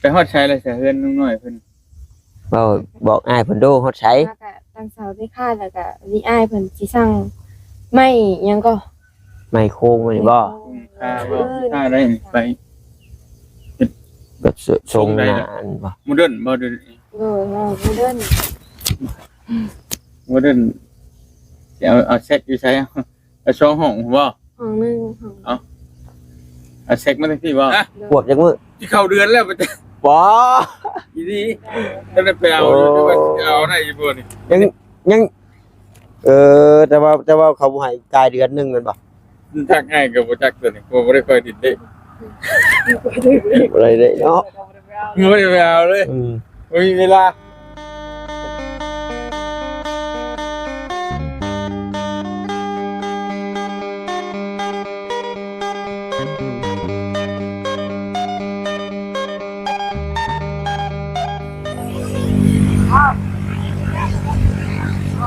ไปฮอดไสแล้วซะ เฮือนลุงน้อยเพิ่น เว้าบอกอ้ายเพิ่นดู ฮอดไส แล้วก็ตั้งเสาที่คาด แล้วก็มีอ้ายเพิ่นสิสั่งไม้หยังก็ ไม้โครงนี่บ่ ไม้โครง คาบ่ คาได้ไป แบบทรงหน้าอันบ่ โมเดิร์นบ่ เดี๋ยวนี้ โดย โมเดิร์น โมเดิร์น สิเอา เอาแซกอยู่ไส เอาสองห้องบ่ ห้องหนึ่ง ห้อง เอา เอาแซกมาตั้งที่บ่ ฮะ ขวบจักมื้อ สิเข้าเดือนแล้ว บ่ อีหลี ก็ได้ไปเอาอยู่ โอ้ ว่าสิเอาได้อยู่บ่นี่ ยัง ยัง เออ แต่ว่า แต่ว่าเขาบ่ให้จ่ายเดือนหนึ่งแม่นบ่ จักอ้ายก็บ่จักตัวนี้ เพราะบ่ได้ค่อยดินเด้ บ่ได้เด้เนาะ บ่ได้ไปเอาเลย อืม บ่มีเวลา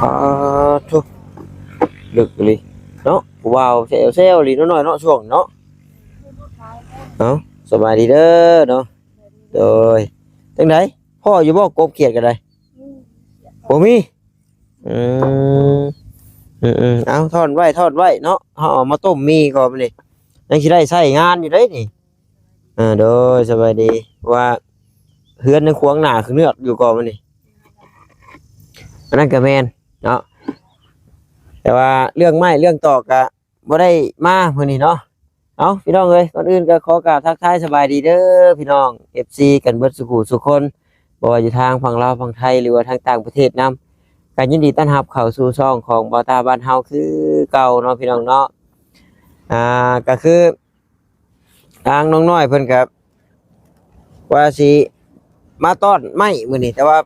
อา โธ่ เลิกอีหลีเนาะ ผู้บ่าวแซ่วๆ อีหลีเนาะน้อยเนาะ ช่วงนี้เนาะ เอ้า สบายดีเด้อเนาะ โดย จั่งใด พ้ออยู่บ่ กบเขียดก็ได้ บ่มี อืม อืมๆ เอา ท่อนไว้ ท่อนไว้เนาะ เฮาเอามาต้มหมี่ก่อนบัดนี้ ยังสิได้ใช้งานอยู่เด้นี่ อ่า โดย สบายดี ว่าเฮือนยังขวางหน้าคือเงือกอยู่ก่อนบัดนี้ อันนั้นก็แม่นเนาะ แต่ว่าเรื่องไม้เรื่องตอกก็บ่ได้มามื้อนี้เนาะ เอ้า พี่น้องเอ้ย ก่อนอื่นก็ขอกราบทักทายสบายดีเด้อพี่น้อง เอฟซี กันเบิดสุขุสุคน บ่ว่าอยู่ทางฝั่งลาวฝั่งไทย หรือว่าทางต่างประเทศนำ ก็ยินดีต้อนรับเข้าสู่ช่องของบ่าวตาบ้านเฮาคือเก่าเนาะพี่น้องเนาะ อ่า ก็คือ ทางน้องน้อยเพิ่นก็ว่าสิมาต้อนไม้มื้อนี้ แต่ว่า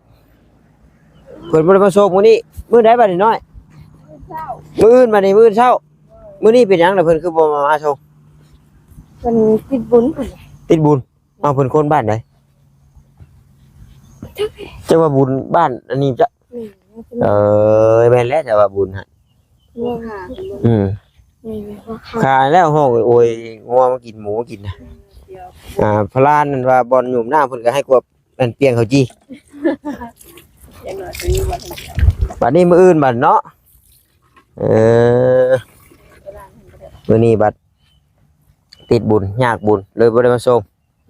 เพิ่นบ่ได้มาส่งมื้อนี้ มื้อใดบัดนี้น้อย มื้ออื่นบัดนี้ มื้ออื่นเช้า มื้อนี้เป็นหยังล่ะ เพิ่นคือบ่มา มาส่ง เพิ่นติดบุญ ติดบุญ เอ้า เพิ่นคนบ้านใด จักว่าบุญบ้านอันนี้จ้ะ แม่น เออ แม่นแล้ว แต่ว่าบุญหั่น อืม ขายแล้วห้อง โอ้ย งัวมากิน หมูมากินนะ อ่า พลานนั่นว่าบ่อนหยุ่มน้ำเพิ่นก็ให้กวบอันเปียงเขาจี บัดนี้มื้ออื่นบัดเนาะ เออ มื้อนี้บัดติดบุญ ยากบุญ เลยบ่ได้มาส่ง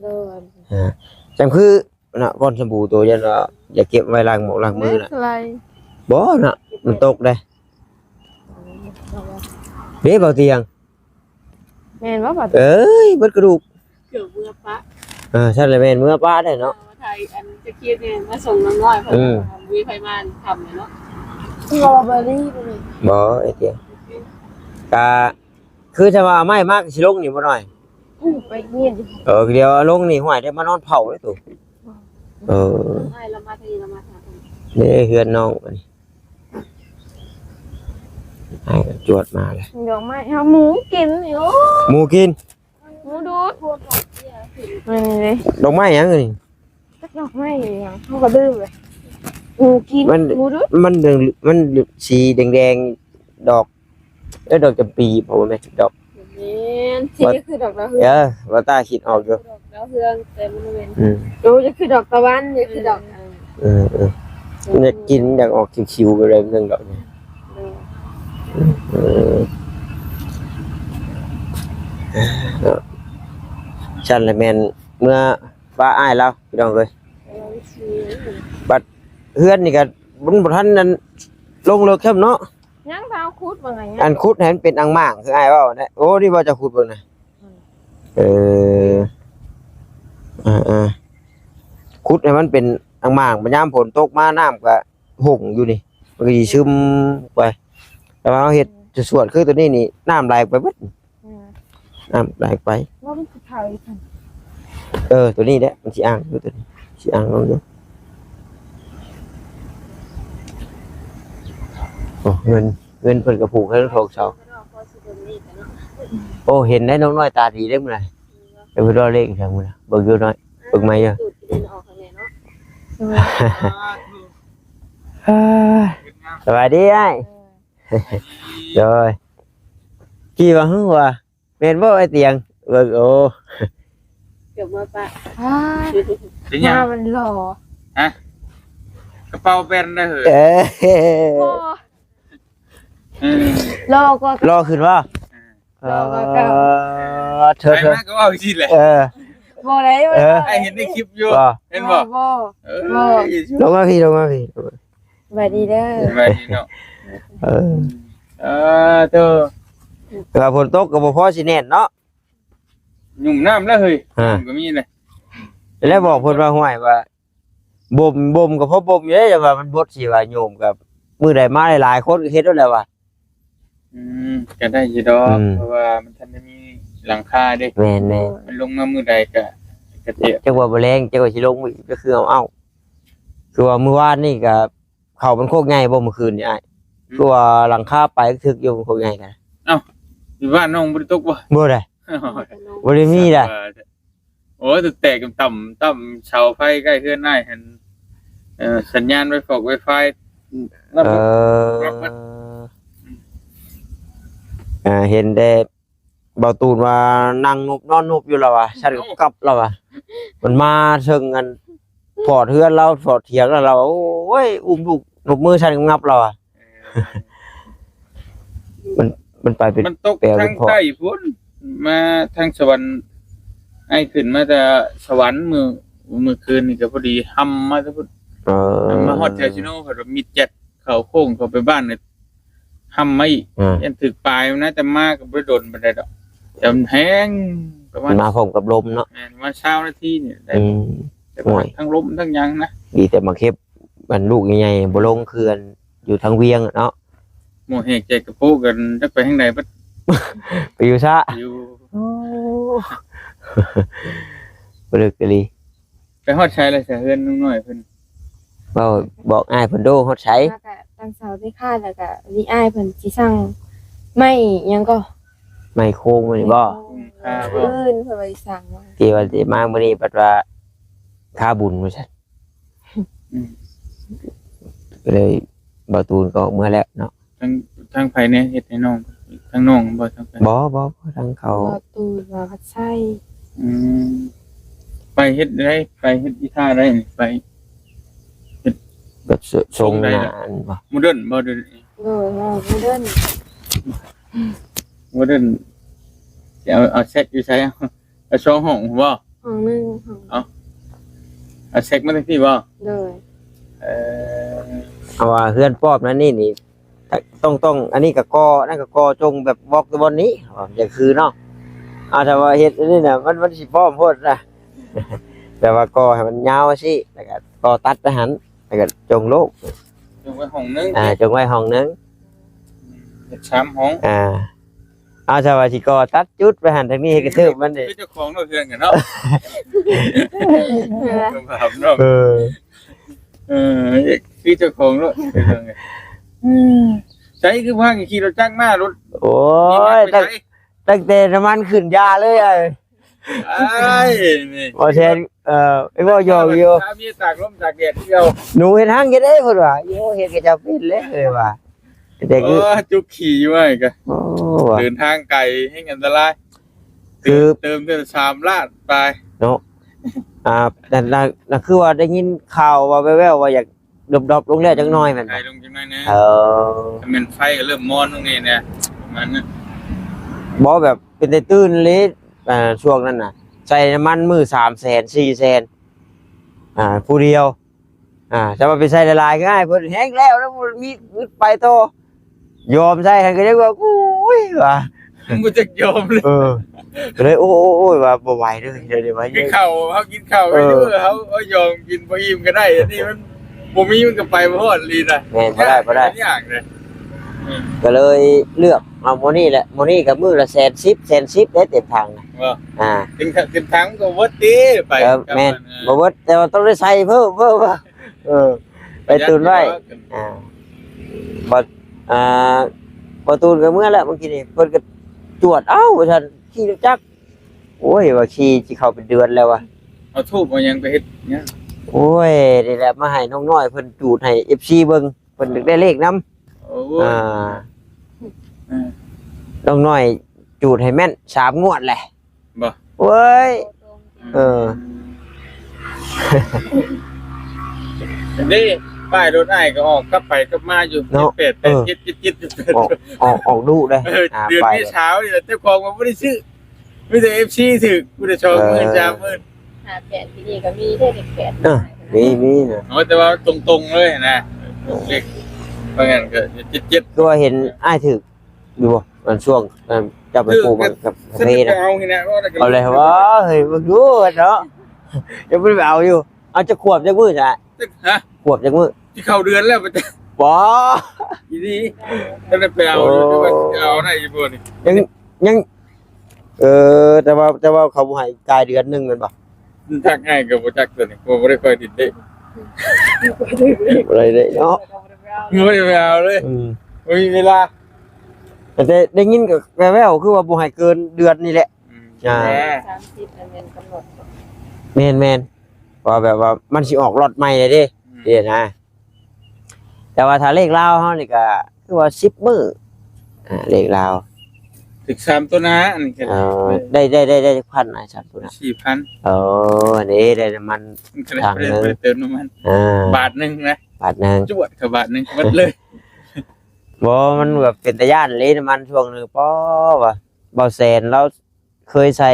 โดย อ่า จังคือเนาะ ก้อนสบู่ตัวยันว่าอย่าเก็บไว้ล้างหมอกล้างมือน่ะ บ่เนาะ มันตกเด้ เด้ เบาเตียง แม่นบ่ บ่เตียง เอ้ย เบิดกระดูก เกือบเมือปะ เออ ซั่นแหละ แม่นเมือปะได้เนาะ มาไทย อันจะคิดเนี่ย มาส่งน้องน้อย เพิ่น อืม มีไผมาทำเนี่ยเนาะ สตรอเบอรี่ บ่ ไอ้เตียง กะ คือถ้าว่าเอาไม้มาก็สิลงนี่บ่น้อย อืม ไปเฮียน เออ เดี๋ยวเอาลงนี่ ห้วย เดี๋ยวมานอนเผาเด้อตู เออ อ้ายละมาทางนี้ ละมาทางนี้ นี่เฮือนน้องบัดนี้ อ้ายก็จวดมาเลย ดอกไม้ เอาหมูกินนี่ โอ้ หมูกิน หมูดูด นี่ๆ ดอกไม้หยังนี่ จักดอกไม้อีหยัง เฮาก็ลืมเลย หมูกิน มัน หมูดูด มันเหลือง มันสีแดงๆ ดอก เอ้ย ดอกจำปีบ่แม่นดอก แม่น สีคือดอกดาวเฮือง เออ ว่าตาคิดออกอยู่ ดอกดาวเฮือง แต่มันบ่แม่น อืม โอ้ จะคือดอกตะวัน จะคือดอก เออ เออ อยากกิน อยากออกขิวๆ ไปเลยเรื่องดอกนี่ เออ เออ เนาะ ซั่นแหละแม่นเมือปะอ้ายลาว พี่น้องเอ้ย บัดเฮือนนี่ก็มันบ่ทันนั้นลงเลิกแคมเนาะ ยังเท้าขุดว่าไงอะ อันขุดให้มันเป็นอ่างหม่าง คืออ้ายเว้านั่นแหละ โอ้ นี่ว่าจะขุดเบิ่งนะ อืม เออ อ่าๆ ขุดให้มันเป็นอ่างหม่าง ยามฝนตกมาน้ำก็ หงอยู่นี่ มันก็สิซึมไป แต่ว่าเฮาเฮ็ดสวดคือตัวนี้นี่ น้ำไหลไปเบิด อืม น้ำไหลไป ว่ามันสิถ่ายอีกคัน เออ ตัวนี้แหละ มันสิอ้างอยู่ตัวนี้ สิอ้างลงอยู่ โอ้ เงิน เงินเพิ่นก็ผูกให้ทั้งสองเสา โอ้ เห็นได้น้องน้อยตาดีได้มื้อใด เดี๋ยวไปรอเลขอีกครั้งมื้อนะ เบิ่งอยู่น้อย เบิ่งใหม่อยู่ เออ สบายดีอ้าย โดย กี่ว่า หึ ว่า แม่นบ่ไอ้เตียง เบิ่ง โอ้ ເກືອບເມືອປະ ອ້າ ເປັນຫຍັງ? ມາມັນຫຼໍ່ ຮະ? ກະເປົາແບນໄດ້ເຮີ້ຍ ເອີ ບໍ່ ເອີ ຫຼໍ່ກວ່າ ຫຼໍ່ຂຶ້ນບໍ່? ເອີ ຫຼໍ່ກວ່າເກົ່າ ເອີ ເທີ ໄປມາກະເວົ້າຈັ່ງຊີ້ແຫຼະ ເອີ ບໍ່ໄດ້ ເອີ ອ້າຍເຫັນໃນຄລິບຢູ່ ບໍ່ ເຫັນບໍ່? ບໍ່ ເອີ ບໍ່ ລົງມາພີ້ ລົງມາພີ້ ສະບາຍດີເດີ ສະບາຍດີເນາະ ເອີ ເອີ ໂທ້ ແຕ່ວ່າຝົນຕົກກະບໍ່ພໍຊິແໜ້ນເນາະ ຫຍຸ້ມນ້ຳແລ້ວເຮີ້ຍ ອ່າ ກະມີແຫຼະ ແລ້ວບອກເພິ່ນວ່າ ຫ້ວຍ ວ່າບົ່ມ ບົ່ມກະພໍບົ່ມຢູ່ເດ້ ແຕ່ວ່າມັນບົດຊິວ່າໂຍມກະ ມື້ໃດມາຫຼາຍໆຄົນກະເຮັດໂລດແຫຼະວ່າ ອືມ ກະໄດ້ຢູ່ດອກ ອືມ ເພາະວ່າມັນທັນໄດ້ມີຫຼັງຄາເດ້ ແມ່ນໆ ມັນລົງມາມື້ໃດກະ ກະເຕະ ຈັກວ່າບໍ່ແລງ ຈັກວ່າຊິລົງມື້ອື່ນ ກະຄືເອົາ ເອົາ ຄືວ່າມື້ວານນີ້ກະ ເຂົ້າມັນໂຄກໃຫຍ່ບໍ່ມື້ຄືນນີ້ອ້າຍ? ອືມ ຄືວ່າຫຼັງຄາໄປກະຖືກຢູ່ໂຄກໃຫຍ່ກະ ເອົ້າ ຢູ່ບ້ານນ້ອງບໍ່ໄດ້ຕົກບໍ່? ບໍ່ໄດ້ ບໍ່ໄດ້ມີໄດ໋ ໂອ້ຍ ແຕ່ກຳຕຳ ຕຳເສົາໄຟໃກ້ເຮືອນອ້າຍຫັ້ນ ເອີ ສັນຍານໄວຟອກໄວຟາຍ ເອີ ເອີ ເຫັນແຕ່ ບ່າວຕູນວ່ານັ່ງນຸບນອນນຸບຢູ່ລາວວ່າ ຊັ້ນກັບລາວວ່າ ມັນມາເຊິ່ງອັນ ພອດເຮືອນລາວ ພອດຖຽງລາວ ລາວວ່າ ໂອ້ຍ ອຸ້ມລູກນຸບມືຊັ້ນກັບລາວວ່າ ມັນ ມັນໄປເປັນ ມັນຕົກ ແປວເປັນພອດ ທາງໃຕ້ພຸ້ນ ມາທາງສະຫວັນ ອ້າຍຂຶ້ນມາແຕ່ສະຫວັນ ມື້ ມື້ຄືນນີ້ກະພໍດີຮ່ຳມາແຕ່ພຸ້ນ ເອີ ມາຮອດແຖວຊິໂນ ເພິ່ນວ່າມິດຈັດ ເຂົ້າໂຄ້ງເຂົ້າໄປບ້ານນີ້ ຮ່ຳມາອີກ ອ່າ ຢ້ານຖືກປາຍມັນນະ ແຕ່ມາກະບໍ່ໄດ້ດົນປານໃດດອກ ແຕ່ມັນແຮງ ປະມານ ມາພ້ອມກັບລົມເນາະ ແມ່ນ ປະມານຊາວນາທີນີ້ໄດ້ ອືມ ແຕ່ວ່າ ໂອ້ຍ ທັງລົມທັງຫຍັງນະ ດີແຕ່ມາເກັບ ອັນລູກໃຫຍ່ໆ ບໍ່ລົງຄືອັນຢູ່ທາງວຽງເນາະ ໝໍແຫກໃຈກະໂປະກັນ ຈັກໄປທາງໃດບັດ ໄປຢູ່ຊະ ຢູ່ ໂອ້ ບໍ່ເລິກອີ່ຫຼີ. ໄປຮອດໃສລະຊະ ເຮືອນລຸງນ້ອຍເພິ່ນ? ເວົ້າບອກອ້າຍເພິ່ນດູ ຮອດໃສ? ມາກະຕັ້ງເສົາທີ່ຄາດ ແລ້ວກະມີອ້າຍເພິ່ນຊິສັ່ງໄມ້ຫຍັງກໍ ໄມ້ໂຄງມື້ນີ້ບໍ່? ໄມ້ໂຄງ ອືມ ມື້ອື່ນເພິ່ນວ່າຊິສັ່ງມາ ທີ່ວ່າຊິມາມື້ນີ້ ບັດວ່າຄາບຸນວ່າຊັ້ນ ອືມ ກະເລີຍ ບ່າວຕູນກະອອກເມືອແລ້ວເນາະ. ທາງ ທາງໃຜແດ່ເຮັດໃຫ້ນ້ອງ? ທາງນ້ອງບໍ່? ທາງໃຜ? ບໍ່ ບໍ່ ທາງເຂົາ ບໍ່ ຕູນວ່າພັດໄຊ ອືມ ໄປເຮັດໄດ້ ໄປເຮັດອີທ່າໄດ້ ໄປເຮັດແບບ ໂຊງ ໂຊງໃດ ໜ້າ ອັນບໍ່ ໂມເດີນບໍ່? ໂດຍ ໂມເດີນ ໂມເດີນ ຊິເອົາ ເອົາແຊັກຢູ່ໃສ? ເອົາສອງຫ້ອງບໍ່? ຫ້ອງໜຶ່ງ ຫ້ອງ ເອົາ ເອົາແຊັກມາທັງພີ້ບໍ່? ໂດຍ ເອີ ເພາະວ່າເຮືອນປ້ອມນັ້ນນີ້ນີ້ ຕ້ອງ ຕ້ອງ ອັນນີ້ກະກໍ່ ອັນນັ້ນກະກໍ່ ຈົ່ງແບບບລັອກແຕ່ບ່ອນນີ້ ຢ່າຄືເນາະ ເອົາ ຖ້າວ່າເຮັດອັນນີ້ນະ ມັນ ມັນຊິປ້ອມໂພດນະ ແບບວ່າກໍ່ໃຫ້ມັນຍາວຊີ້ ແລ້ວກະກໍ່ຕັດໄປຫັ້ນ ແລ້ວກະຈົ່ງໂລກ ຈົ່ງໄວ້ຫ້ອງໜຶ່ງ ອ່າ ຈົ່ງໄວ້ຫ້ອງໜຶ່ງ ເຮັດສາມຫ້ອງ ອ່າ ເອົາ ຖ້າວ່າຊິກໍ່ຕັດຈຸດໄປຫັ້ນທາງນີ້ ເຮັດກະເທີບມັນນີ້ ຄືເຈົ້າຂອງເນາະ ເຮືອນກັນເນາະ ເອີ ເອີ ຄືເຈົ້າຂອງເນາະ ໃສຄືພາກັນຂີ່ລົດຈັກມາ ລົດ ໂອ້ຍ ຕັ້ງແຕ່ນ້ຳມັນຂຶ້ນຢ່າເລີຍ ອ້າຍ ອ້າຍ ນີ້ ບໍ່ແຊນ ເອີ ໄປເວົ້າຢອກຢູ່ ເມຍຕາກລົມຕາກແດດຄືເກົ່າ ໜູເຮັດຮັງເຮັດເອງ ເພິ່ນວ່າ ໂອ້ ເຮັດກະຈຳເປັນແຫຼະ ເອີ ວ່າ ແຕ່ຄື ໂອ້ ຈຸກຂີ່ຢູ່ໄວ້ກະ ໂອ້ ວ່າ ເດີນທາງໄກແຮງອັນຕະລາຍ ຄື ເຕີມເທື່ອລະສາມລ້ານປາຍເນາະ ອ່າ ນັ້ນ ນັ້ນ ນັ້ນຄືວ່າໄດ້ຍິນຂ່າວວ່າແວ່ວໆວ່າຢາກດຣອບໆລົງແລ້ວຈັກໜ້ອຍແມ່ນບໍ່? ໄກລົງຈັກໜ້ອຍໜຶ່ງ ເອີ ແມ່ນໄຟກະເລີ່ມມອນລົງແດ່ ປະມານນັ້ນ ບໍ່ ແບບເປັນແຕ່ຕື່ນເລີຍ ອ່າ ຊ່ວງນັ້ນນະ ໃສ່ນ້ຳມັນມື້ສາມແສນ ສີ່ແສນ ອ່າ ຜູ້ດຽວ ອ່າ ແຕ່ວ່າໄປໃສ່ຫຼາຍໆ ຄືອ້າຍເພິ່ນແຮງແລ້ວ ແລ້ວບໍ່ມີເງິນໄປຕໍ່ ຍອມໃສ່ຫັ້ນກະຍັງວ່າ ໂອ້ຍ ວ່າ ຍັງບໍ່ຈັກຍອມເລີຍ ເອີ ກະເລີຍ ໂອ້ຍ ໂອ້ຍ ວ່າບໍ່ໄຫວເດີ ດຽວນີ້ວ່າ ກິນເຂົ້າ ເຮົາກິນເຂົ້າ ເອີ ເຮົາ ເຮົາຍອມກິນບໍ່ອີ່ມກະໄດ້ ອັນນີ້ມັນບໍ່ມີ ມັນກະໄປບໍ່ຮອດອີ່ຫຼີນະ ແມ່ນ ບໍ່ໄດ້ ບໍ່ໄດ້ ຍາກເດ້ ອືມ ກະເລີຍເລືອກເອົາໝໍນີ້ແຫຼະ ໝໍນີ້ກະມື້ລະແສນສິບ ແສນສິບເດ້ ເຕັມຖັງນະ ບໍ່ ອ່າ ເຕັມ ເຕັມຖັງກະເບິດຕິ ໄປ ເອີ ແມ່ນ ບໍ່ເບິດ ແຕ່ວ່າຕ້ອງໄດ້ໃສ່ເພີ່ມ ເພີ່ມ ເອີ ໄປຕຸນໄວ້ ອ່າ ບໍ່ ອ່າ ບໍ່ຕູນກະເມືອແລ້ວ ບາງທີນີ້ເພິ່ນກະຈວດ ເອົ້າ ວ່າຊັ້ນ ຂີ່ລົດຈັກ ໂອ້ຍ ວ່າຂີ່ຊິເຂົ້າເປັນເດືອນແລ້ວວ່າ ເອົາທູບເອົາຫຍັງໄປເຮັດຫຍັງ ໂອ້ຍ ນີ້ແຫຼະ ມາໃຫ້ນ້ອງນ້ອຍເພິ່ນຈູດໃຫ້ເອັຟຊີເບິ່ງ ເພິ່ນຢາກໄດ້ເລກນຳ ໂອ້ຍ ອ່າ ເອີ ນ້ອງນ້ອຍຈູດໃຫ້ແມ່ນສາມງວດແຫຼະ ບໍ່ ໂອ້ຍ ເອີ ເດ້ ປ້າຍລົດອ້າຍກໍອອກກັບໄປກັບມາຢູ່ ເນາະ ເຈັດແປດ ເອີ ເຈັດເຈັດເຈັດ ອອກ ອອກ ອອກດຸເດ້ ເອີ ອ່າ ເດືອນ ໄປ ເມສານີ້ແຫຼະ ເຈົ້າຂອງກໍບໍ່ໄດ້ຊື້ ມີແຕ່ເອັຟຊີຖືກ ຜູ້ລະສອງໝື່ນ ເອີ ສາມໝື່ນ ຫ້າແປດ ທີ່ນີ້ກໍມີເດ້ ເດັກແປດ ເອີ ມີ ມີນະ ໂອ້ ແຕ່ວ່າຕົງໆເລີຍນະ ເລກ ວ່າຊັ້ນກໍເຈັດເຈັດ ຄືວ່າເຫັນອ້າຍຖືກ ຢູ່ບໍ່? ອັນຊ່ວງ ອັນເຈົ້າໄປປູກມັນກັບກາເຟນະ ເອົາແລ້ວວ່າ ເຮີຍ ເບິ່ງດູເນາະ ຍັງບໍ່ໄດ້ໄປເອົາຢູ່ ເອົາຈັກຂວບຈັກມື້ຊະ? ຮະ? ຂວບຈັກມື້? ຊິເຂົ້າເດືອນແລ້ວ ບໍ່ ອີ່ຫຼີ ບໍ່ໄດ້ໄປເອົາຢູ່ ໂອ້ ຊິເອົາໄດ້ຢູ່ບໍ່ນີ້? ຍັງ ຍັງ ເອີ ແຕ່ວ່າ ແຕ່ວ່າເຂົາບໍ່ໃຫ້ຈ່າຍເດືອນໜຶ່ງແມ່ນບໍ່? ຈັກ ອ້າຍກໍບໍ່ຈັກຕົວນີ້ ເພາະບໍ່ໄດ້ຄ່ອຍຫຼິ້ນເດ້ ບໍ່ໄດ້ເດ້ເນາະ ບໍ່ໄດ້ໄປເອົາເລີຍ ອືມ ບໍ່ມີເວລາ ແຕ່ໄດ້ຍິນກໍແວ່ວໆ ຄືວ່າບໍ່ໃຫ້ເກີນເດືອນນີ້ແຫຼະ ອືມ ອ່າ ສາມສິບ ອັນແມ່ນກຳນົດ ແມ່ນໆ ວ່າແບບວ່າມັນຊິອອກລັອດໃໝ່ແລ້ວເດ້ ອືມ ເດ້ນະ ແຕ່ວ່າຖ້າເລກລາວເຮົານີ້ກໍຄືວ່າສິບມື້ ອ່າ ເລກລາວ ຖືກສາມຕົວໜ້າ ອັນນີ້ກໍ ເອີ ໄດ້ ໄດ້ ໄດ້ ໄດ້ຈັກພັນ ອ້າຍ ສາມຕົວໜ້າ? ສີ່ພັນ ເອີ ອັນນີ້ໄດ້ນ້ຳມັນ ມັນກໍໄດ້ ຖັງໜຶ່ງ ໄດ້ເຕີມນ້ຳມັນ ອ່າ ບາດໜຶ່ງນະ ບາດໜຶ່ງ ຈວດເຂົ້າບາດໜຶ່ງໝົດເລີຍ ບໍ່ ມັນແບບເປັນຕາຢ້ານເລີຍ ນ້ຳມັນຊ່ວງໜຶ່ງ ປໍວ່າ ບ່າວແສນລາວ ເຄີຍໃສ່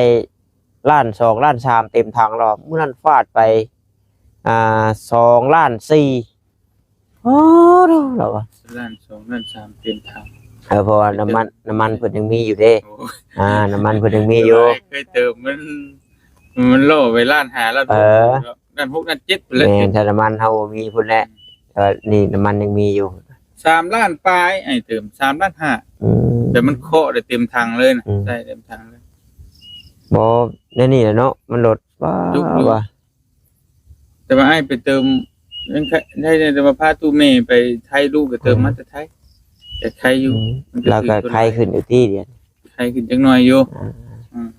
ລ້ານສອງລ້ານສາມເຕັມຖັງແລ້ວ ມື້ນັ້ນຟາດໄປ ອ່າ ສອງລ້ານສີ່ ໂອ້ໂດ ລາວວ່າ ລ້ານສອງລ້ານສາມເຕັມຖັງ ເອີ ເພາະວ່ານ້ຳມັນ ນ້ຳມັນເພິ່ນຍັງມີຢູ່ເດ້ ໂອ້ ອ່າ ນ້ຳມັນເພິ່ນຍັງມີຢູ່ ເຄີຍເຕີມມັນ ມັນລໍໄວ້ລ້ານຫ້າລ້ານຫົກ ເອີ ລ້ານຫົກລ້ານເຈັດພຸ້ນແຫຼະ ແມ່ນ ຖ້ານ້ຳມັນເຮົາບໍ່ມີພຸ້ນແຫຼະ ແຕ່ວ່ານີ້ນ້ຳມັນຍັງມີຢູ່ ສາມລ້ານປາຍ ອ້າຍເຕີມສາມລ້ານຫ້າ ອືມ ແຕ່ມັນເຄາະໄດ້ເຕັມຖັງເລີຍນະ ອືມ ໃສ່ເຕັມຖັງເລີຍ ບໍ່ ແນວນີ້ແຫຼະເນາະ ມັນລົດ ວ່າ ແຕ່ວ່າອ້າຍໄປເຕີມ ຍັງໄດ້ ແຕ່ວ່າພາຕູ້ແມ່ໄປໄທ ລູກກໍເຕີມ ອືມ ມາແຕ່ໄທ ແຕ່ໄຄຢູ່ ອືມ ມັນກໍ ລາວກໍໄຄຂຶ້ນຢູ່ຕິດຽວ ໄຄຂຶ້ນຈັກໜ້ອຍຢູ່ ອ່າ ອືມ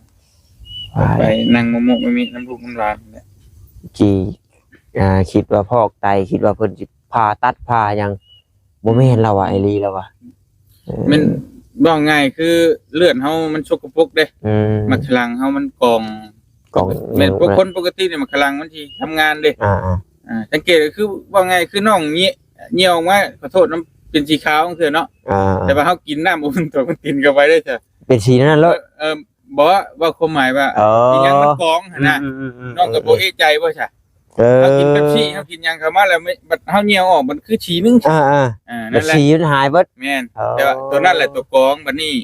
ໄປ ໄປນັ່ງໂມະໆ ມີນຳລູກນຳຫຼານແຫຼະ ຈີ່ ອ່າ ຄິດວ່າພອກໄຕ ຄິດວ່າເພິ່ນຊິຜ່າຕັດຜ່າຫຍັງ ບໍ່ແມ່ນລາວວ່າ ອີ່ຫຼີລາວວ່າ ເອີ ແມ່ນ ເວົ້າງ່າຍຄືເລືອດເຮົາມັນສົກກະປົກເດ້ ອືມ ໝາກຂະລັງເຮົາມັນກອງ ກອງ ແມ່ນ ຫຍັງ ຄົນປົກກະຕິນີ້ໝາກຂະລັງມັນຊິທຳງານເດ້ ອ່າໆ ອ່າ ສັງເກດກໍຄື ເວົ້າງ່າຍຄືນ້ອງເຍ- ຍ່ຽວອອກມາ ຂໍໂທດນຳ ເປັນສີຂາວຈັ່ງຊີ້ເນາະ ອ່າ ແຕ່ວ່າເຮົາກິນນ້ຳບໍ່ເປັນໂຕ ມັນກິນເຂົ້າໄປເດ້ ເປັນສີນັ້ນໂລດ ເອີ ບໍ່ ເວົ້າຄວາມໝາຍວ່າ ອໍ ອີ່ຫຍັງມັນກອງຫັ້ນນະ ອືມໆໆ ນ້ອງກໍບໍ່ເອະໃຈບໍ່ຊະ ເອີ ເຮົາກິນເປັບຊີ ເຮົາກິນຫຍັງເຂົ້າມາແລ້ວ ບັດເຮົາຍ່ຽວອອກ ມັນຄືສີໜຶ່ງ ອ່າໆ ອ່າ ນັ້ນແຫຼະ ສີມັນຫາຍເບິດ ແມ່ນ ອໍ ແຕ່ວ່າຕົວນັ້ນແຫຼະຕົວກອງ ບັດນີ້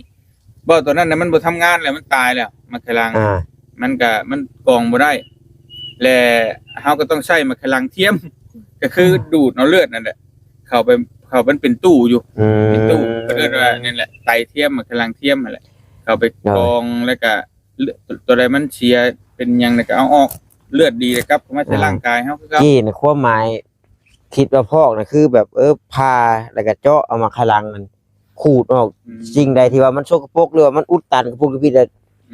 ບໍ່ ຕົວນັ້ນນະ ມັນບໍ່ທຳງານແລ້ວ ມັນຕາຍແລ້ວ ໝາກຂະລັງ ອ່າ ມັນກະ ມັນກອງບໍ່ໄດ້ ແລະ ເຮົາກໍຕ້ອງໃຊ້ໝາກຂະລັງທຽມ ກໍຄື ອ່າ ດູດເອົາເລືອດນັ້ນແຫຼະ ເຂົ້າໄປ ເຂົ້າ ມັນເປັນຕູ້ຢູ່ ອືມ ເປັນຕູ້ ເຂົາເອີ້ນວ່ານັ້ນແຫຼະ ໄຕທຽມ ໝາກຂະລັງທຽມຫັ້ນແຫຼະ ເຂົ້າໄປ ໂດຍ ກອງ ແລ້ວກະ ເລືອດ ຕົວໃດມັນເສຍເປັນຫຍັງ ແລ້ວກະເອົາອອກ ເລືອດດີ ແລ້ວກັບເຂົ້າມາໃສ່ ອ່າ ຮ່າງກາຍເຮົາຄືເກົ່າ ກີ້ນະ ຄວາມໝາຍ ຄິດວ່າພອກນະ ຄືແບບ ເອີ ຜ່າ ແລ້ວກະເຈາະເອົາໝາກຂະລັງນັ້ນ ຂູດອອກ ອືມ ສິ່ງໃດທີ່ວ່າມັນສົກກະປົກ ຫຼືວ່າມັນອຸດຕັນກະປຸກກະປິກ ອືມ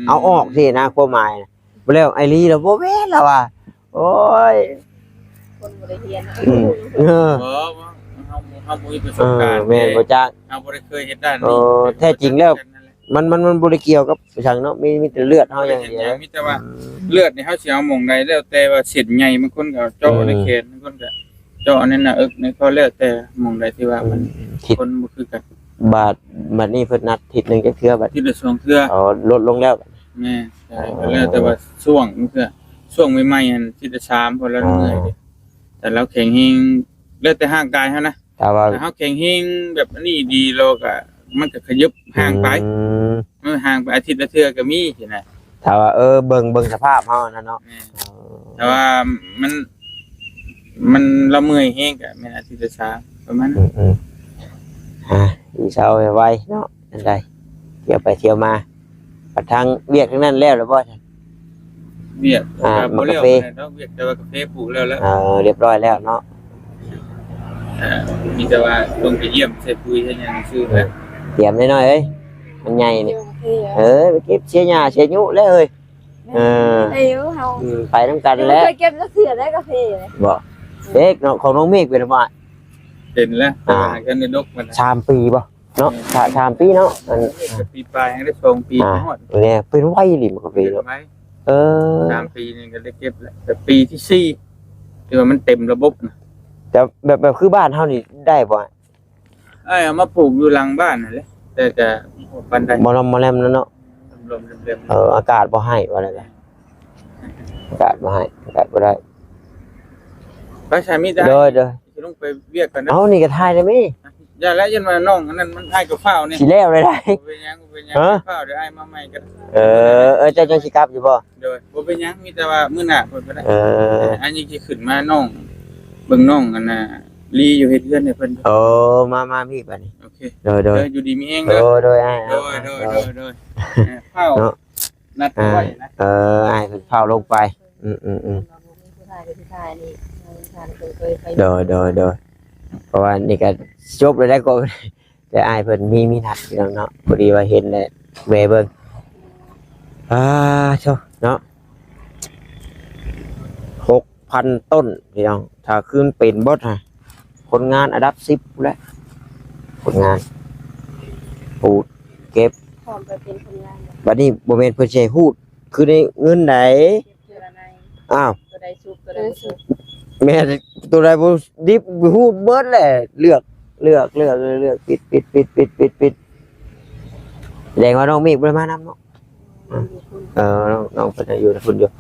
ເອົາອອກຊີ້ນະ ຄວາມໝາຍນະ ບໍ່ແລ້ວໄອລີລະບໍ່ແມ່ນລະວ່າ ໂອ້ຍ ຄົນບໍ່ໄດ້ຮຽນເນາະ ອືມ ເອີ ບໍ່ ເຮົາ ເຮົາບໍ່ມີປະສົບການ ເອີ ແມ່ນບໍ່ຈັກ ເຮົາບໍ່ໄດ້ເຄີຍເຮັດດ້ານນີ້ ໂອ້ ແທ້ຈິງແລ້ວ ມັນ ມັນ ມັນບໍ່ໄດ້ກ່ຽວກັບຫຍັງເນາະ ມີ ມີແຕ່ເລືອດເຮົາຢ່າງດຽວ ມີແຕ່ວ່າ ອືມ ເລືອດນີ້ເຮົາຊິເອົາໝ່ອງໃດ ແລ້ວແຕ່ວ່າເສັ້ນໃຫຍ່ ບາງຄົນກໍເຈາະ ອືມ ໃນແຂນ ບາງຄົນກໍເຈາະໃນໜ້າເອິກ ໃນຄໍ ແລ້ວແຕ່ໝ່ອງໃດທີ່ວ່າມັນ ອືມ ທິດ ຄົນບໍ່ຄືກັນ ບາດ ບາດນີ້ເພິ່ນນັດທິດໜຶ່ງຈັກເທື່ອ ບາດ ທິດລະສອງເທື່ອ ອໍ ລົດລົງແລ້ວ ແມ່ນ ເອີ ກໍແລ້ວແຕ່ວ່າຊ່ວງເທື່ອ ຊ່ວງໃໝ່ໆຫັ້ນທິດລະສາມ ເພາະລາວເມື່ອຍເດ້ ອໍ ແຕ່ລາວແຂງແຮງ ແລ້ວແຕ່ຮ່າງກາຍເຮົານະ ຖ້າວ່າ ຖ້າເຮົາແຂງແຮງແບບອັນນີ້ດີ ລາວກໍ ມັນກໍຂະຫຍັບຫ່າງໄປ ອືມ ເອີ ຫ່າງໄປອາທິດລະເທື່ອກໍມີຊີ້ນະ ຖ້າວ່າ ເອີ ເບິ່ງ ເບິ່ງສະພາບເຮົານັ້ນເນາະ ແມ່ນ ເອີ ຖ້າວ່າມັນ ມັນລະເມື່ອຍແຮງກໍແມ່ນອາທິດລະສາມ ປະມານນັ້ນ ອືມໆ ອ່າ ດີເຊົາໄວໆເນາະ ອັນໃດ ທ່ຽວໄປທ່ຽວມາ ບັດທາງວຽກທາງນັ້ນແລ້ວແລ້ວບໍ່? ວຽກ ອ່າ ກາແຟ ບໍ່ແລ້ວປານໃດດອກ ວຽກ ແຕ່ວ່າກາແຟປູກແລ້ວແລ້ວ ເອີ ຮຽບຮ້ອຍແລ້ວເນາະ ອ່າ ມີແຕ່ວ່າລົງໄປຢ້ຽມໃສ່ປຸ໋ຍໃສ່ຫຍັງຊື່ແຫຼະ ອືມ ຕຽມໜ້ອຍໆເອີຍ ມັນໃຫຍ່ນີ້ ເອີ ໄປເກັບເສຍຫຍ້າເສຍຍຸແລ້ວເອີຍ ເອີ ໄດ້ຢູ່ເຮົາ ອືມ ໄປນຳກັນແຫຼະ ເຄີຍເກັບຈັກເທື່ອໄດ້ກາແຟ ບໍ່ ເດັກເນາະ ຂອງນ້ອງເມກເປັນວ່າ ເປັນແລ້ວ ແຕ່ວ່າ ອ່າ ຫາກັນໄດ້ດົກມັນ ສາມປີບໍ່? ເນາະ ສາມ ສາມປີເນາະ ອັນ ປີປາຍ ຍັງໄດ້ສອງປີ ອ່າ ຮອດ ເປັນໄວອີ່ຫຼີໝາກກາເຟເນາະ ເປັນໄວ ເອີ ສາມປີນີ້ກໍໄດ້ເກັບແລ້ວ ແຕ່ປີທີສີ່ ທີ່ວ່າມັນເຕັມລະບົບນະ. ແຕ່ແບບ ແບບຄືບ້ານເຮົານີ້ໄດ້ບໍ່? ອ້າຍເອົາມາປູກຢູ່ຫຼັງບ້ານຫັ້ນແຫຼະ ແຕ່ກະບໍ່ປານໃດ ບໍ່ລອມບໍ່ແລມແລ້ວເນາະ. ເອີ ອາກາດບໍ່ໃຫ້ວ່າແລ້ວກະ ອາກາດບໍ່ໃຫ້ ອາກາດບໍ່ໄດ້. ໄປຊະ ມີແຕ່ ໂດຍ ໂດຍ ຊິລົງໄປວຽກກ່ອນເດີ. ເອົາ ນີ້ກໍຖ່າຍໄດ້ມີ ຢ່າແລ້ວ ຢ້ານວ່ານ້ອງອັນນັ້ນມັນ ອ້າຍກໍຟ້າວນີ້ ຊິແລ້ວໄດ້. ບໍ່ເປັນຫຍັງ ບໍ່ເປັນຫຍັງ ຮະ? ຟ້າວ ດຽວອ້າຍມາໃໝ່ກໍໄດ້. ເອີ ເອີ ເຈົ້າ ເຈົ້າຊິກັບຢູ່ບໍ່? ໂດຍ ບໍ່ເປັນຫຍັງ ມີແຕ່ວ່າມື້ໜ້າເພິ່ນກໍໄດ້. ເອີ ອັນນີ້ຊິຂຶ້ນມານ້ອງ ເບິ່ງນ້ອງອັນນ່າ ລີຢູ່ເຮັດເຮືອນໃຫ້ເພິ່ນ. ໂອ້ ມາ ມາພີ່ບາດນີ້. ໂອເຄ ໂດຍ ໂດຍ ເອີ ຢູ່ດີມີແຮງເດີ. ໂດຍ ໂດຍ ອ້າຍ ໂດຍ ໂດຍ ໂດຍ ໂດຍ ເອີ ຟ້າວ ເນາະ ນັດໄວ້ນະ. ເອີ ອ້າຍເພິ່ນຟ້າວລົງໄປ. ອືມ ອືມ ອືມ ໂດຍ ໂດຍ ໂດຍ ເພາະວ່ານີ້ກໍຈົບແລ້ວ ແຕ່ກໍ ແຕ່ອ້າຍເພິ່ນມີ ມີນັດພີ່ນ້ອງເນາະ ພໍດີວ່າເຫັນແລ້ວແວ່ເບິ່ງ. ອ່າ ໂທ້ ເນາະ ຫົກພັນຕົ້ນພີ່ນ້ອງ ຖ້າຄືນເປັນເບິດຫະ ຄົນງານອັນດັບສິບພຸ້ນແຫຼະ ຄົນງານປູກເກັບ ພ້ອມໄປເປັນຄົນງານ. ບັດນີ້ບໍ່ແມ່ນເພິ່ນຊິໃຫ້ຮູດຄືໃນເງິນໃດ. ເກັບເທື່ອລະໃນ ອ້າວ ຕົວໃດສຸກ ຕົວໃດບໍ່ສຸກ. ແມ່ນ ຕົວໃດບໍ່ດິບ ຮູດເບິດແຫຼະ ເລືອກ ເລືອກ ເລືອກ ເລືອກ ປິດ ປິດ ປິດ ປິດ ປິດ ປິດ. ແສດງວ່ານ້ອງເມກບໍ່ໄດ້ມານຳເນາະ. ເອີ ນ້ອງ ນ້ອງເພິ່ນຍັງຢູ່ພຸ້ນຢູ່.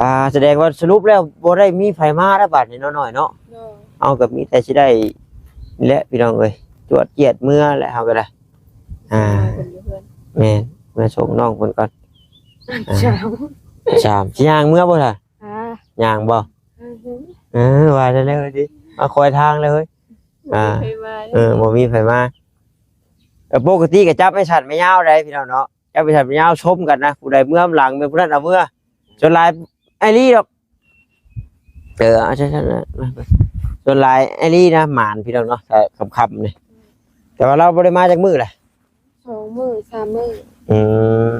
ອ່າ ສະແດງວ່າສະຫຼຸບແລ້ວບໍ່ໄດ້ມີໃຜມາແລ້ວບາດນີ້ເນາະ ນ້ອຍເນາະ. ໂດຍ ເຮົາກໍມີແຕ່ຊິໄດ້ແຫຼະພີ່ນ້ອງເອີຍ ຈວດຈຽດເມືອແຫຼະ ເຮົາກໍໄດ້. ອ່າ ເພິ່ນຢູ່ເຮືອນ ແມ່ນ ເມືອສົ່ງນ້ອງເພິ່ນກ່ອນ. ອ່າ ສາມ ສາມ ຊິຍ່າງເມືອບໍ່ລະ? ອ່າ ຍ່າງບໍ່? ເອີ ເອີ ວ່າແລ້ວເຮີ້ຍ ມາຄອຍທາງແລ້ວເຮີ້ຍ. ອ່າ ເອີ ບໍ່ມີໃຜມາ. ເອີ ປົກກະຕິກໍຈັບໄມ້ສັ້ນໄມ້ຍາວໄດ໋ພີ່ນ້ອງເນາະ ຈັບໄມ້ສັ້ນໄມ້ຍາວຊົມກັນນະ ຜູ້ໃດເມືອນຳຫຼັງແມ່ນຜູ້ນັ້ນເອົາເມືອ. ສ່ວນຫຼາຍອ້າຍລີດອກ. ເອີ ເອົາຊັ້ນໆ ສ່ວນຫຼາຍອ້າຍລີນະ ໝານພີ່ນ້ອງເນາະ ຖ້າຄ່ຳໆນີ້. ແຕ່ວ່າລາວບໍ່ໄດ້ມາຈັກມື້ລະ? ສອງມື້ ສາມມື້. ອືມ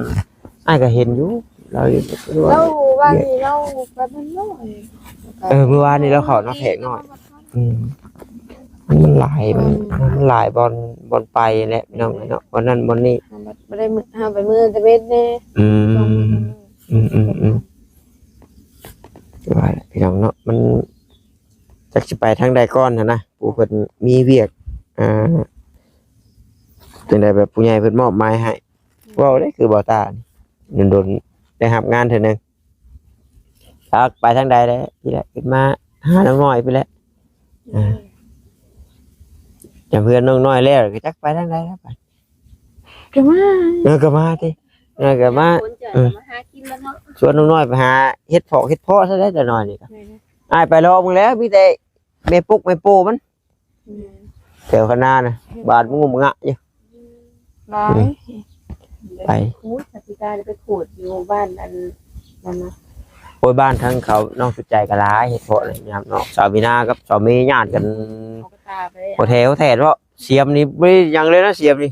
ອ້າຍກໍເຫັນຢູ່ ລາວຢູ່ ລາວວ່ານີ້ ລາວໄປເບິ່ງນ້ອຍ. ເອີ ມື້ວານນີ້ລາວເຂົ້ານຳແຂກນ້ອຍ. ອືມ ມັນ ມັນຫຼາຍ ມັນ ມັນຫຼາຍບ່ອນ ບ່ອນໄປແຫຼະພີ່ນ້ອງເອີຍເນາະ ບ່ອນນັ້ນບ່ອນນີ້. ເຮົາບໍ່ໄດ້ ເຮົາໄປມື້ຕະເວັນແດ່. ອືມ ສອງມື້ ອືມ ອືມ ອືມ ວ່າແຫຼະພີ່ນ້ອງເນາະ ມັນຈັກຊິໄປທາງໃດກ່ອນຫັ້ນນະ ຜູ້ເພິ່ນມີວຽກ ອ່າ ຈັ່ງໃດແບບຜູ້ໃຫຍ່ເພິ່ນມອບໝາຍໃຫ້. ເວົ້າເດ້ຄືບໍ່ຕານີ້ ດົນໆໄດ້ຮັບງານເທື່ອໜຶ່ງ. ຈັກໄປທາງໃດແຫຼະ ພີ້ແຫຼະ ຂຶ້ນມາຫານ້ອງນ້ອຍພີ້ແຫຼະ. ອ່າ ຈຳເພື່ອນນ້ອງນ້ອຍແລ້ວ ກໍຈັກໄປທາງໃດແລ້ວບາດ. ກໍມາ ເອີ ກໍມາຕິ ເອີ ກໍມາ ຄົນຈະ ເອີ ມາຫາກິນແລ້ວເນາະ. ຊວນນ້ອງນ້ອຍໄປຫາເຫັດເຜາະເຫັດເຜາະຊະແລ້ວ ແຕ່ນ້ອຍນີ້ກໍ ແມ່ນ ອ້າຍໄປລອບເບິ່ງແລ້ວ ມີແຕ່ແມ່ປຸກແມ່ໂປ້ມັນ. ແມ່ນ ແຖວຄະນານະ ບາດງຸ່ມງະຢູ່. ຫຼາຍ ອືມ ໄປ ຂູດ ສະປີກາຍໄປຂູດຢູ່ບ້ານອັນນັ້ນນະ. ໂອ້ຍ ບ້ານທາງເຂົານ້ອງສຸດໃຈກໍຫຼາຍ ເຫັດເຜາະນະ ຍາມເນາະ ສາວມີນາກັບສາວເມຍຍາດກັນ ເຂົາກໍຕາໄປ ບໍ່ແຖວແທ້ເນາະ. ສຽມນີ້ບໍ່ໄດ້ຫຍັງເລີຍນະ ສຽມນີ້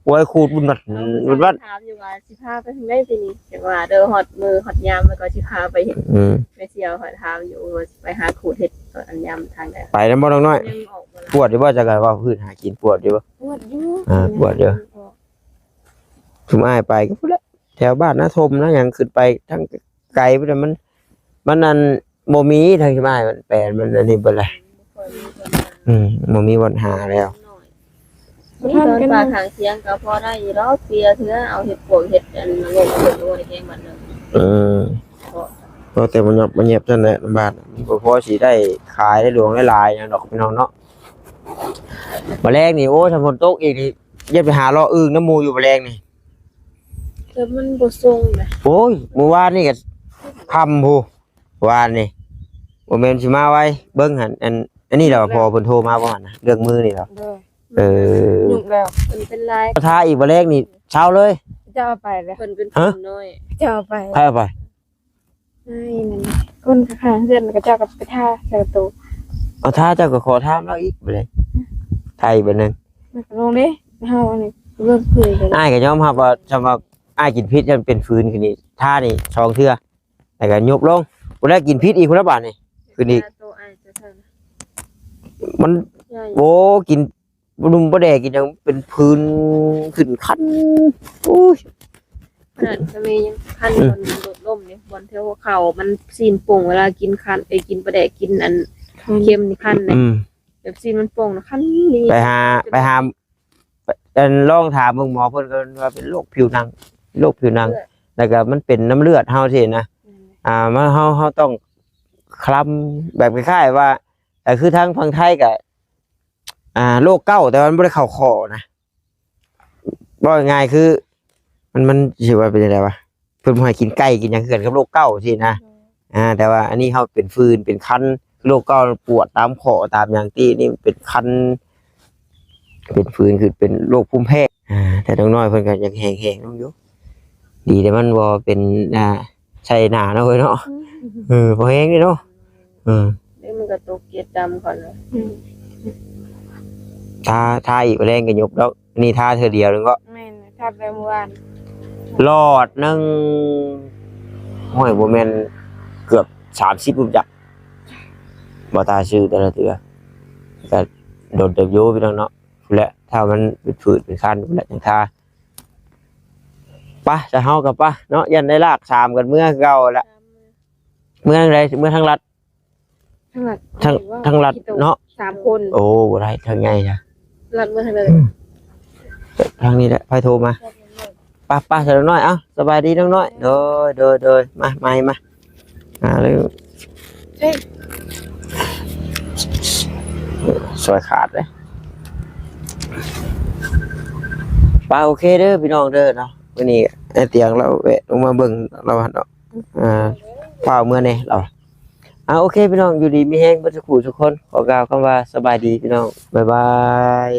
ໂອ້ຍ ຂູດບຸນວັດ ເອີ ບຸນວັດ. ຖາມຢູ່ວ່າຊິພາໄປທາງໃດປີນີ້ ຈັກວ່າເດີ ຮອດມື້ຮອດຍາມແລ້ວກໍຊິພາໄປເຮັດ. ອືມ ແມ່ສ່ຽວຂ້ອຍຖາມຢູ່ວ່າຊິໄປຫາຂູດເຫັດ ຕອນຍາມທາງໃດ ໄປນຳບໍ່ນ້ອງນ້ອຍ? ຍັງອອກບໍ່ຫຼາຍ. ປວດຢູ່ບໍ່ ຈັກວ່າເພິ່ນຫາກິນ ປວດຢູ່ບໍ່? ປວດຢູ່. ອ່າ ປວດຢູ່. ຊຸມອ້າຍໄປກໍພຸ້ນແຫຼະ ແຖວບ້ານນາທົມນາຫຍັງ ຂຶ້ນໄປທາງໄກພຸ້ນນະ ມັນ ມັນອັນ ບໍ່ມີທາງຊິມາໃຫ້ມັນແປນ ມັນອັນນີ້ເບິດແລ້ວ. ອືມ ບໍ່ມີບ່ອນຫາແລ້ວ. ມີຕອນປາກຂ້າງຄຽງກໍພໍໄດ້ຢູ່ດອກ ເສຍເທື່ອ ເອົາເຫັດປວກເຫັດອັນງົກເພິ່ນໂອໄດ້ແກງບາດໜຶ່ງ. ອືມ ພໍແຕ່ມັນຫຍັບມັນຫຍັບຊັ້ນແຫຼະ ລຳບາກ ມັນບໍ່ພໍຊິໄດ້ຂາຍໄດ້ຫຼວງໄດ້ຫຼາຍຫຍັງດອກພີ່ນ້ອງເນາະ. ມາແລງນີ້ ໂອ້ ຖ້າຝົນຕົກອີກນີ້ ຢ່າໄປຫາເລາະອຶ່ງນຳໝູ່ຢູ່ມາແລງນີ້ ແຕ່ມັນບໍ່ສົ່ງນະ. ໂອ້ຍ ມື້ວານນີ້ກໍຄ່ຳພຸ້ນ ວານນີ້ ບໍ່ແມ່ນຊິມາໄວ. ເບິ່ງຫັ້ນ ອັນ ອັນນີ້ລະ ພໍ່ເພິ່ນໂທມາບໍ່ຫັ້ນນະ ເລື່ອງມືນີ້ລະ. ເອີ ຫຍຸ້ງແລ້ວ ເພິ່ນເປັນລາຍ ຖ້າອີກບໍ່ແລງນີ້ເຊົາເລີຍ. ເຈົ້າເອົາໄປແລ້ວ ເພິ່ນເປັນ ຮະ? ຜູ້ນ້ອຍ ເຈົ້າເອົາໄປ. ໃຜເອົາໄປ? ອ້າຍນັ້ນ ຄົນຂ້າງເຮືອນ ເຂົາເຈົ້າກໍໄປທາໃສ່ປະຕູ. ເອົາ ທາ ເຈົ້າກໍຂໍຖາມລາວອີກບາດນີ້ ໄທບາດນັ້ນ ມັນກໍລົງເດ້ ເຮົາອັນນີ້ເບິ່ງຄືກັນ. ອ້າຍກໍຍອມຮັບວ່າ ສຳລັບອ້າຍກິນພິດ ມັນເປັນຟືນຄືນີ້ ທານີ້ສອງເທື່ອ ແລ້ວກໍຍົບລົງ ບໍ່ໄດ້ກິນພິດອີກພຸ້ນລະບາດນີ້ ຄືນີ້. ມັນ ໂອ້ ກິນ ບໍ່ນຸ່ມບໍ່ແດກ ກິນຫຍັງເປັນຟືນຂຶ້ນຄັນ. ໂອ້ຍ ຂະໜາດສະເມຍັງຄັນ ອືມ ບ່ອນລົດລົ້ມນີ້ ບ່ອນແຖວຫົວເຂົ່າ ມັນຊີ້ນໂປ່ງ ເວລາກິນຄັນ ໄອ້ ກິນປາແດກ ກິນອັນເຄັມນີ້ຄັນເດ້ ອືມ ແບບຊີ້ນມັນໂປ່ງນະ ຄັນອີ່ຫຼີ ໄປຫາ ໄປຫາ ອັນ ລອງຖາມເບິ່ງໝໍເພິ່ນ ເພິ່ນວ່າເປັນໂລກຜິວໜັງ ໂລກຜິວໜັງ ເລືອດ ແລ້ວກໍມັນເປັນນ້ຳເລືອດເຮົາຊີ້ນະ ອືມ ອ່າ ມັນ ເຮົາ ເຮົາຕ້ອງຄລຳ ແບບຄ້າຍໆວ່າ ກໍຄືທາງຝັ່ງໄທກໍ ອ່າ ໂລກເກົ້າ ແຕ່ວ່າມັນບໍ່ໄດ້ເຂົ້າຂໍ້ນະ ເວົ້າງ່າຍໆ ຄື ມັນ ມັນຊິວ່າເປັນຈັ່ງໃດວະ ເພິ່ນບໍ່ໃຫ້ກິນໄກ່ກິນຫຍັງຄືກັນກັບໂລກເກົ້າຊີ້ນະ ໂດຍ ອ່າ ແຕ່ວ່າອັນນີ້ເຮົາເປັນຟືນເປັນຄັນ ໂລກເກົ້າປວດຕາມຂໍ້ຕາມຫຍັງ ທີ່ນີ້ເປັນຄັນ ເປັນຟືນ ຄືເປັນໂລກພູມແພ້ ອ່າ ແຕ່ນ້ອງນ້ອຍເພິ່ນກໍຍັງແຮງໆນຳຢູ່ ດີແຕ່ມັນບໍ່ເປັນ ອ່າ ໃສ່ໜ້າເນາະເອີຍເນາະ ອືມ ເອີ ພໍແຮງເດ້ເນາະ ເອີ ເດ້ ມັນກໍຕົກເກດດຳກ່ອນເນາະ ອືມ ທາ ທາອີກ ແລງກໍຫຍຸບດອກ ນີ້ທາເທື່ອດຽວໜຶ່ງເນາະ ແມ່ນ ທາແຕ່ມື້ວານ ຫຼອດໜຶ່ງ ໂອ້ຍ ບໍ່ແມ່ນເກືອບສາມສິບພຸ້ນຈັກ ບໍ່ຕາຊື້ແຕ່ລະເທື່ອ ກໍດົນເຕີບຢູ່ພີ່ນ້ອງເນາະ ພຸ້ນແຫຼະ ຖ້າມັນເປັນຝືດເປັນຄັນພຸ້ນແຫຼະຈັ່ງທາ ໄປ ຊະເຮົາກໍໄປເນາະ ຢ້ານໄດ້ລາກສາມກັນເມືອຄືເກົ່າແຫຼະ ເມືອທາງໃດ ເມືອທາງລັດ ທາງລັດ ທາງ ທາງລັດເນາະ ສາມຄົນ ໂອ້ ບໍ່ໄດ້ ທາງໃຫຍ່ນະ ລັດເມືອທາງໃດ ອືມ ທາງນີ້ແຫຼະ ໃຜໂທມາ ໄປ ໄປ ສາວນ້ອຍ ເອົ້າ ສະບາຍດີນ້ອງນ້ອຍ ໂດຍ ໂດຍ ໂດຍ ມາ ມາ ມາ ອ່າ ເລີຍ ເອີ ຊ່ອຍຂາດເດ້ ໄປ ໂອເຄເດີພີ່ນ້ອງເດີເນາະ ມື້ນີ້ອ້າຍຕຽງລາວແວະລົງມາເບິ່ງລາວເນາະ ອ່າ ຟ້າວເມືອແດ່ລາວ ອ່າ ໂອເຄພີ່ນ້ອງ ຢູ່ດີມີແຮງເບິດສູ່ຜູ້ສູ່ຄົນ ຂໍກ່າວຄຳວ່າສະບາຍດີພີ່ນ້ອງ ບາຍບາຍ.